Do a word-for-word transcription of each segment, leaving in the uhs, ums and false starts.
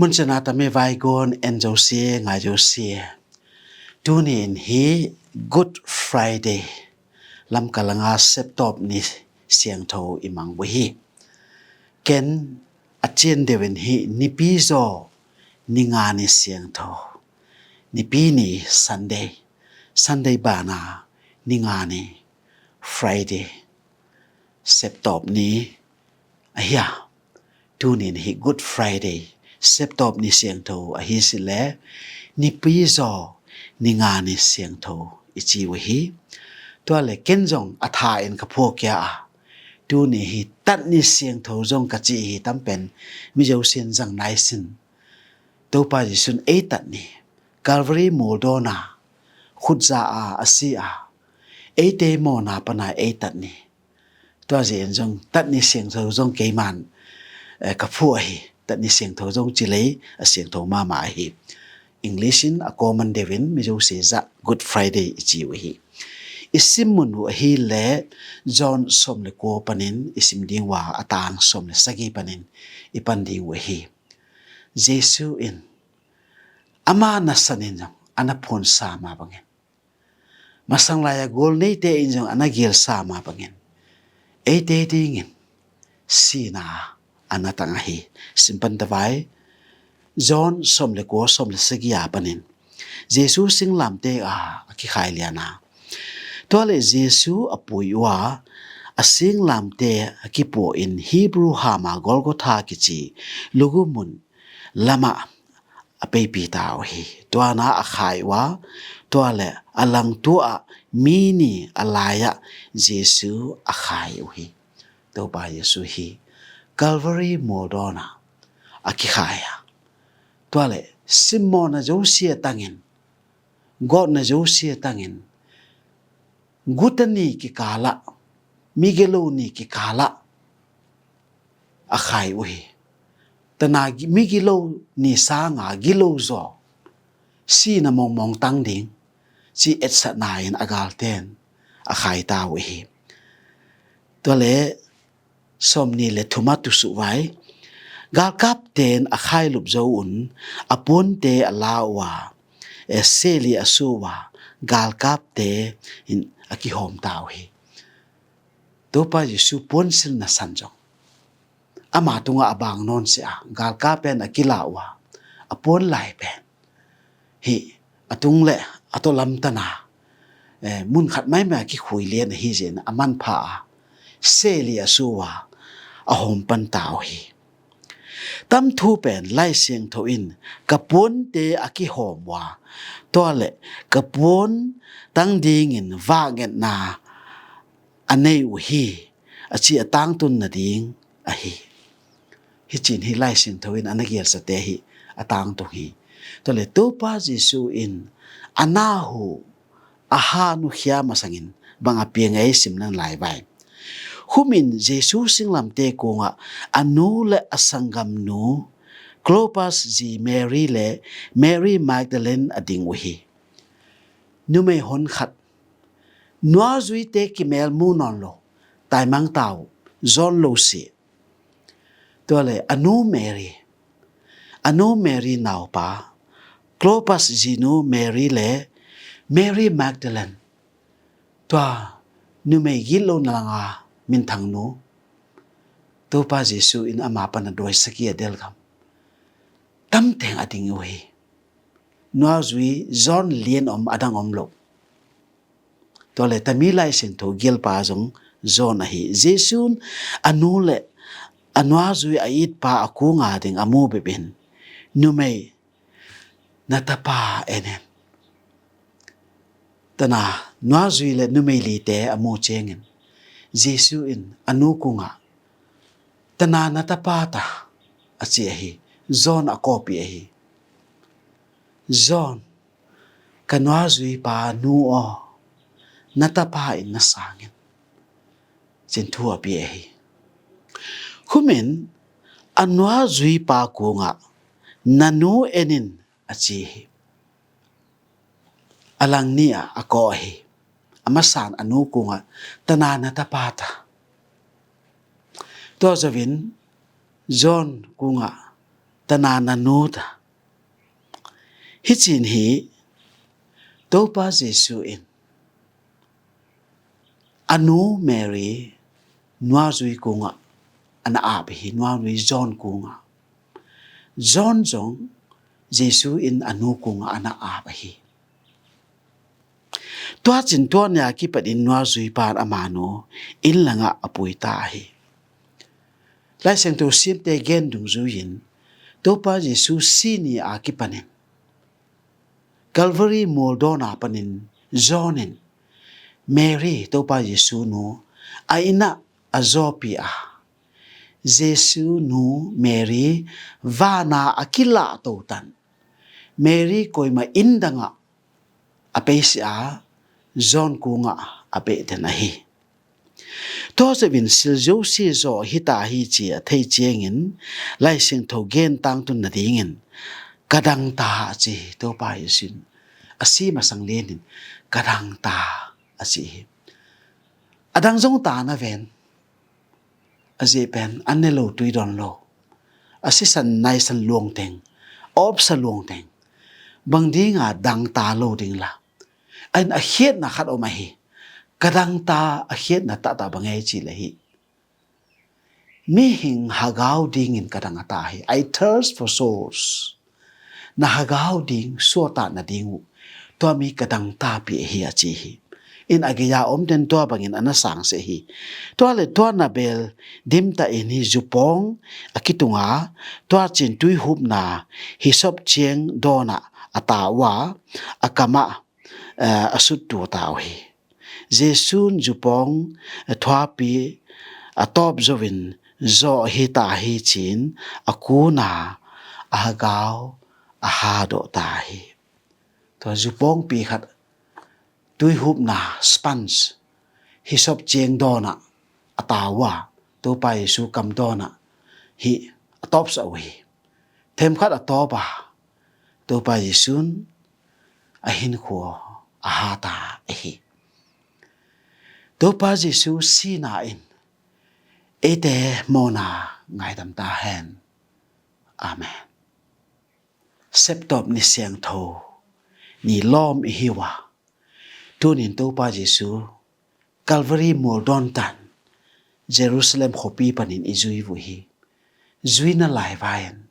Mun ciang a tami vaigon en zosia, ngai zosia. Tuni in hi Good Friday, Lamka langa Septawp ni siangtho i mang uh hi. Ken a cian deuh in hi Nipi zaw ni nga ni siangtho, Nipi ni Sunday, Sunday bana ni nga ni Friday, Septawp ni ahi a. Tuni in hi Good Friday, Septawp ni siangtho ahi si le, Nipi zaw ni nga ni siangtho i ci uh hi. Tua le ken zong a tha in ka phuak kia a, tuni hi tat ni siangtho zong ka ci hi. Tampen mi zosian zang nai sin. Topa Jesu'n ei tat ni, Calvary muldawna khutza a a si a, eite mawna pana ei tat ni. Tua zia in zong tat ni siangtho zong keiman, eh, ka phuak ahi. Tat ni siangtho zong ci lei a siangtho mahmah ahi. English in a common deuh in mi zosia zah Good Friday i ci uh hi. I sim mun uh ahi le John sawm le kua panin i sim ding uh a, a tang sawm le sagih panin i pan ding uh ahi. Jesu in ama nasan in zong a na phuansa mah bangin, masang lai-a gual neite in zong a na gilsa mah bangin, eite dingin sihna a na tang ahi. Sim pan ta vai. John sawm le kua, sawm le sagih a panin Jesu singlamteh a a kikhai lian a. Tua le Jesu a pui uh a, a singlamteh a kipuah in Hebrew hama Golgotha kici lugu mun lamah a peipi ta uh hi. Tua na a khai uh a, tua le a langtuah a mi ni a lai-ah Jesu a khai uh hi. Topa Jesu hi Calvary muldawna a kikhai a. Tua le simmawhna zosia tangin, gawtna zosia tangin, guta ni kikalah, migilo ni kikalah a khai uh hi. Tana gi-, migilo ni sanga gilo zaw, sihna mawngmawng tang ding ci etsakna in a galten a khai ta uh hi. Tua le sawm ni le thum a tusuk vai. Galkapten a khailup zo un a puante a la uh a, e, seli a su uh a, galkapte in a kihawm ta uh hi. Topa Jesu puansilna san zong ama tungah a bang nawn si a, galkap pen a kila uh a, a puan lai pen hi a tung le a tawlam tana, eh, mun khat maimai a kikhui lian ahi zin a manpha a, seli a su uh a, a hawm pan ta uh hi. Tam thu pen Lai Siangtho in ka puante a kihawm uh a, tua le ka puan tang dingin vak ngetna a nei uh hi, a ci a tangtun nading ahi. Hi cin hi Lai Siangtho in a na gialsate hi a tangtung hi. Tua le Topa Jesu in a na hu a ha nukhia masangin bang a piang ei sim nan lai vai. Humin Jesu singlamte kungah a nu le a sanggamnu Clopas zi Mary le Mary Magdalene a ding uh hi. Numei hon khat nuazuite kimel mu nawn lo, taimang ta uh, zawn lo si. Tua le a nu Mary, a nu Mary naupa, Clopas zinu Mary le Mary Magdalene, tua numei gilo na langa minthangnu, Topa Jesu in ama pana dawi saki a delgam tamteng a ding uh hi. Nuazui zawn lian om a dang om lo. Tua le tami Lai Siangtho gialpa zong zawn ahi. Jesu'n a nu le a nuazui a itpa a kunga ding a mu bepin, numei na tapa en in. Tana nuazui le numei lite a mu ciangin Jesu in a nu kungah, tana na tapa ta, a ci ahi. John a kawpi ahi. John, ka nuazuipa nu aw, na tapa in na sangin, cin thu a pi ahi. Humin a nuazuipa kungah na nu en in a ci hi. A lang ni ah a kawh ahi. A masan a nu kungah tana na tapa ta. Tua zawin John kungah Tana na nu ta. Hicin hi Topa Jesu in a nu Mary nuazui kungah a na ap hi, nuazui John kungah. John zong Jesu in a nu kungah a na ap hi. Tua cin tua ni a kipatin nuazui pan ama nu inn langah a pui ta hi. Laisiangtho simte gen dungzui in Topa Jesu si ni a kipanin Calvary mualdawn a panin John in Mary, Topa Jesu nu, a innah a zawpi a, Jesu nu Mary vana a kilah totan Mary koima inn dangah a peisi a John kungah a pehten ahi. Tua zepin silzo si zaw hita hi ci a thei ciangin Laisiangtho gen tangtun nadingin ka dangta a ci hi. Topa Jesu in a si masang lianin ka dangta a ci hi. A dang zong ta na ven a zih pen an ne lo tui don lo a sisan naisan luangteng a opsa luangteng bang dinga dangta lo ding la a in a khiatna khat om ahi. Ka dangta a khiatna tahta bang ei ci le hi. Mihing hagau dingin ka dang a ta hi. I thirst for souls. Na hagau ding suatah na ding uh tua mi ka dangtapi ahi a ci hi. In a geia omten tua bangin a na sang se hi. Tua le tua na bel dimta in hi zupawng a kitunga tua cin tuihupna hi sop ciang dawnah a ta uh a a kamah a suttu ta uh hi. Jesu'n zupawng thuapi a tawp zoin zawh hita hi cin a kuna a hagau a hadawh ta hi. Tua zupawngpi khat tuihupna sponge hi sop ciang dawnah a ta uh a Topa Jesu kam dawnah hi a tawpsah uh hi. Themkhat a tawp a Topa Jesu'n a hinkhua a hata ahi. Topa Jesu sina in eite mawna ngaidam ta hen. Amen. Septop ni siangtho ni lawm i hi uh a tunin Topa Jesu Calvary mualdawn tan Jerusalem khuapi panin i zui uh hi. Zuina lai vai-in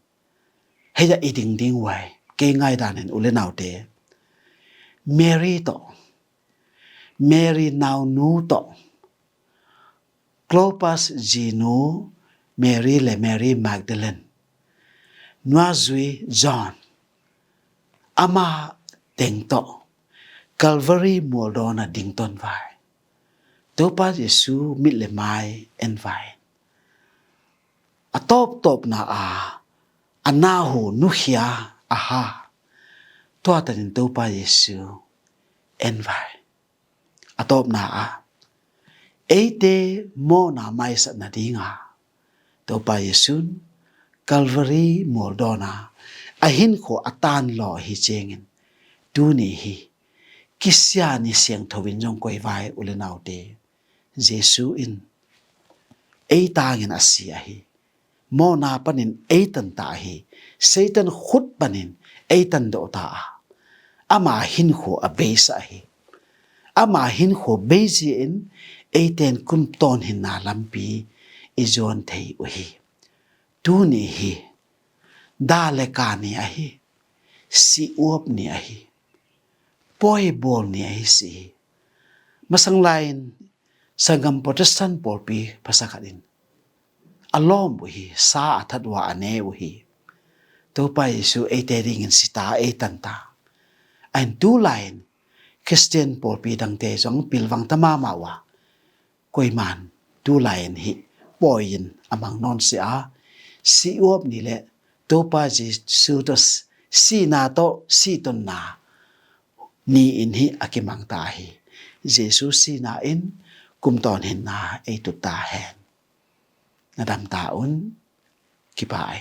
heia i dingding uh ai kei ngaidan in u le naute Mary tawh Mary naunu tawh Clopas zinu Mary le Mary Magdalene nuazui John ama teng tawh Calvary mualdawn a dington vai Topa Jesu mit le mai en vai a tawptawpna a a nahu nukhia a ha tua tanin Topa Jesu en vai a tawpna a eite mawna maisat nadinga Topa Jesu'n Calvary mualdawn a a hinkhua a tan law hi ciangin tuni hi kisia ni siangtho in zong koi vai u le naute Jesu in ei tangin a si ahi. Mawna panin ei tanta ahi. Satan khut panin ei tandawh ta a ama hinkhua a beisa ahi. Ama hinkhua beizia in eiten kum tawnhinna lampi i zuan thei uh hi. Tuni hi da le ka ni ahi. Si uap ni ahi. Pawi bawl ni ahi si hi. Masang lai-in sanggam Protestant pawlpi phasakhat in a lawm uh hi. Sa a that uh a a ne uh hi. Topa Jesu eite dingin sita ei tanta a in tu lai-in Khristian pawlpi dangte zong pilvang ta mahmah uh a koiman tu lai-in hih pawi-in a mang nawn si a si uap ni le Topa Jesu tawh sina tawh sitonna ni-in hih a kimangta hi. Jesu sina in kum tawnhinna ei tutta hen. Na damta un. Kipai.